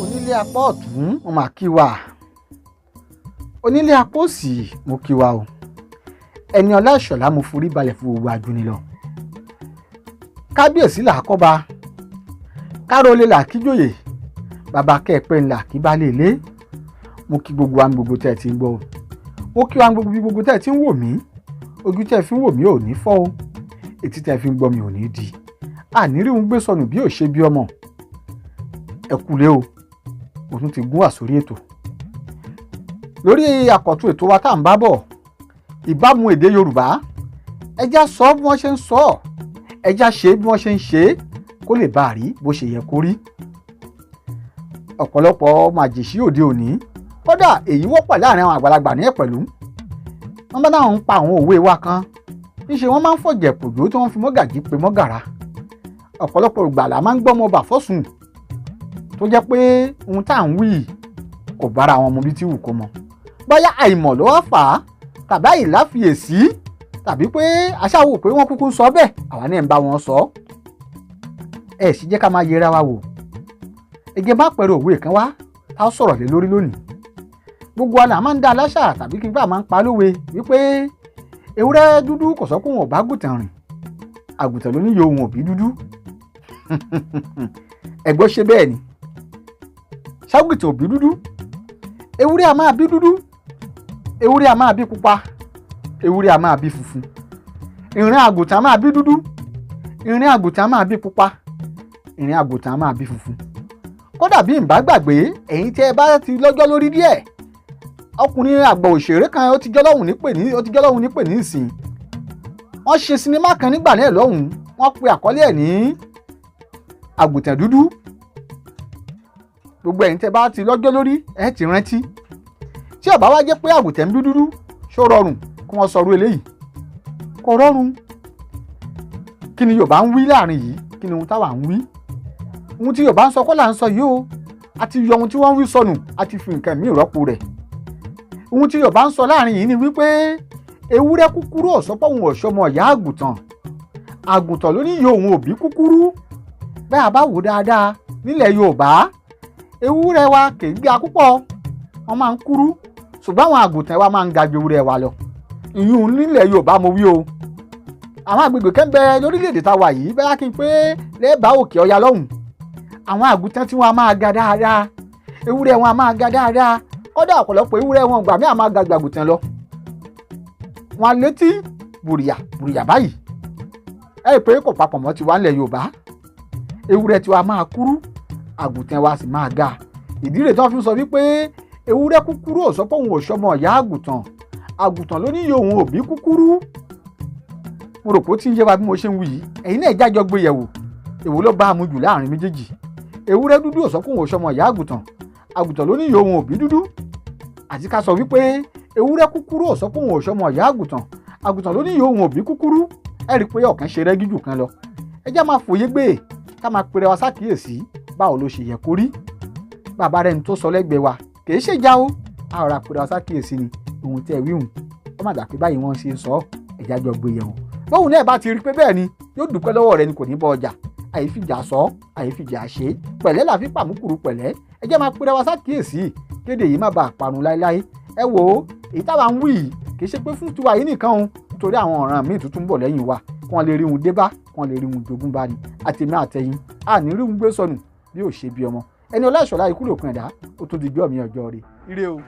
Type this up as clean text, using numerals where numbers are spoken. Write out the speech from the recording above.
Onílé apá ọ̀tún, mo mà kí wa. Onílé apá òsì, mo kí wa o. Ẹni ọlá ìṣọ̀lá, mo forí balẹ̀ fún gbogbo àjùní lọ. Kábíyèsí là á kọ́ba, kárólé là kíjòyè, bàbá kẹ́ẹ̀pẹ́ ńlá kí bá lè lé. Mo kí gbogbo wa ní gbogbo tẹ́ ẹ ti ń gbọ́ o. Mo kí wa ní gbogbo bí gbogbo tẹ́ ẹ ti ń wò mí. Ojú tẹ́ ẹ fi ń wò mí ò ní fọ́ o, etí tẹ́ ẹ fi ń gbọ́ mi ò ní di. Ànírí ń gbé sọnù bí ò ṣe bí ọmọ. Ẹ kúlé o, mo tún ti gún wà sórí ètò lórí àkọ́tún ètò wa tá à ń bá bọ̀, ìbámu èdè Yorùbá. Ẹ já sọ bí wọ́n ṣe ń sọ, ẹ já ṣe bí wọ́n ṣe ń ṣe é, kó lè bá a rí bó ṣe yẹ kó rí. Ọ̀pọ̀lọpọ̀ màjèṣí òde òní, kódà èyí wọ́pọ̀ láàrin àwọn àgbàlagbà ní ẹ̀ pẹ̀lú, wọ́n bá náà ń pa àwọn òwe wa kan, níṣẹ́ wọ́n máa ń fọ̀jẹ̀ pòjó tí wọ́n fi mọ́gàjí pe mọ́gàrà. Ọ̀pọ̀lọpọ̀ ìgbà la máa ń gbọ́ ọmọ bà fọ́sùn tó jẹ́ pé ohun tá à ń wí kò bára àwọn ọmọ bí tí wù kó mọ. Bóyá àìmọ̀ ló wá fà á, tàbí àìláfiyèsí, tàbí pé aṣáwò pé wọ́n kúkú ń sọ bẹ́ẹ̀, àwa náà ń bá wọn sọ. Ẹ sì jẹ́ ká máa yẹra wa wò. Ẹ má pẹ̀rọ òwe kan wá tá a sọ̀rọ̀ lé lórí lónìí. Gbogbo wa là máa ń dá aláṣà, tàbí kí n bá máa ń pa lówe wípé ewúrẹ́ dúdú kò sọ pé òun ò bá àgùntàn rìn, àgùntàn ló ní yóò òun ò bí dúdú. Ẹ̀gbọ́n, ṣe bẹ́ẹ̀ ni? Ṣàgùntàn ò bí dúdú? Ewúrẹ́ a máa bí dúdú, ewúrẹ́ a máa bí pupa, ewúrẹ́ a máa bí funfun. Ìrìn àgùntàn a máa bí dúdú, ìrìn àgùntàn a máa bí pupa, ìrìn àgùntàn a máa bí funfun. Kódà bí n bá gbàgbé, ẹ̀yin tí ẹ bá ti lọ́jọ́ lórí díẹ̀, ọkùnrin àgbà òṣèré kan, ó ti jọ́ lọ́hùn nípè ní, ó ti jọ́ lọ́hùn nípè ní ìsìn. Wọ́n ṣe sinimá kan nígbà náà lọ́hùn, wọ́n pe àkọlé ẹ̀ ní Àgùntàn Dúdú. Gbogbo ẹ̀yin tẹ́ bá ti lọ́jọ́ lórí, ẹ ti rántí. Tí ó bá wá jẹ́ pé àgùntàn ń bí dúdú, ṣó rọrùn kí wọ́n sọrú eléyìí? Kò rọrùn. Kí ni Yorùbá ń wí láàrin yìí? Kí ni ohun táwa ń wí? Ohun tí Yorùbá ń sọ kọ́ là ń sọ yìí o. A ti yọ ohun tí wọ́n ń wí sọnù, a ti fi nǹkan míì rọ́pò rẹ̀. Ohun tí Yorùbá ń sọ láàrin yìí ni wípé ewúrẹ́ kúkúrú ò sọ pé òun ò ṣọmọ ìyá àgùntàn, àgùntàn ló ní iye òun òbí kúkúrú. Bẹ́ẹ̀ a bá wò dáadáa, nílẹ̀ Yorùbá, ewúrẹ́ wa kì í ga púpọ̀, wọ́n máa ń kúrú, ṣùgbọ́n àwọn àgùntàn wa máa ń ga ju ewúrẹ́ wa lọ. Ìyún nílẹ̀ Yorùbá mo wí o. Àwọn àgbègbè kan bẹ lórílẹ̀‐èdè tá a wà yìí, bẹ́ẹ̀ kí n pé lẹ́bàá òkè ọya lọ́hùn, àwọn àgùntàn tí wọ́n á máa ga dáadáa, ewúrẹ́ wọn á máa ga dáadáa. Kódà ọ̀pọ̀lọpọ̀ ewúrẹ́ wọn gbà mí á máa ga ju àgùntàn lọ. Wọn á létí bùrìyà bùrìyà báyìí. Ẹ rí i pé kò papọ̀ mọ́ tiwa nílẹ̀ Yorùbá. Ewúrẹ́ tiwa máa kúrú, àgùntàn wa sì máa ga. Ìdí rẹ̀ tí wọ́n fi sọ wípé ewúrẹ́ kúkúrú ò sọ pé òun ò ṣọmọ ìyá àgùntàn, àgùntàn ló ní iye òun òbí kúkúrú. Mo rò pé ó ti ń yé wa bí mo ṣe ń wí yìí. Ẹ̀yin náà jájọ gbé yẹ̀wò, èwo ló bá a mu jù láàrin méjèèjì? Ewúrẹ́ dúdú ò sọ pé òun ò ṣọmọ ìyá àgùntàn, àgùntàn ló ní iye òun òbí dúdú, àti ká sọ wípé ewúrẹ́ kúkúrú ò sọ pé òun ò ṣọmọ ìyá àgùntàn, àgùntàn ló ní iye òun òbí kúkúrú. Ẹ rí i pé ọ̀kan ṣe rẹ́gí jù kan lọ. Ẹ jẹ́ máa fòye gbé, ká máa pèrè wa sákìyèsí báwo ló ṣe yẹ kó rí. Bàbá rẹ̀ ní tó sọ lẹ́gbẹ̀ẹ́ wa, kì í ṣèjà o, a ọ̀rọ̀ àpèrè wa sákìyèsí ni. Ohun tí ẹ wíhùn, ó má dà pé báyìí wọ́n ṣe ń sọ. Ẹ̀já jọ gbé yẹ̀wò. Bóun náà bá ti rí pé bẹ́ẹ̀ ni, yóò dúpẹ́ lọ́wọ́ rẹ ni, kò ní bọ́ ọjà. Àyífìjà sọ, àyífìjà ṣe, pẹ̀lẹ́ là fi pàmùkùrù pẹ̀lẹ́. Ẹ jẹ́ máa pèrè wa sákìyèsí kéde yìí má bàa parun láéláé. Ẹ wò ó, èyí táwa ń wí yìí kì í ṣe pé fún tiwa yìí nìkan o, nítorí àwọn ọ̀ràn míì tuntun ń bọ̀ lẹ́yìn wa, kí wọ́n lè rí ohun dé bá, kí wọ́n lè rí ohun jogún bá ní. Àtèmi àtẹ̀yìn, àní rí ohun gbé sọnù bí ò ṣe bí ọmọ. Ẹni ọlá ìṣọ̀lá, ikú lòpin ẹ̀dá. Ó tún di gbé ọ̀mí ọjọ́ rẹ̀. Ire o.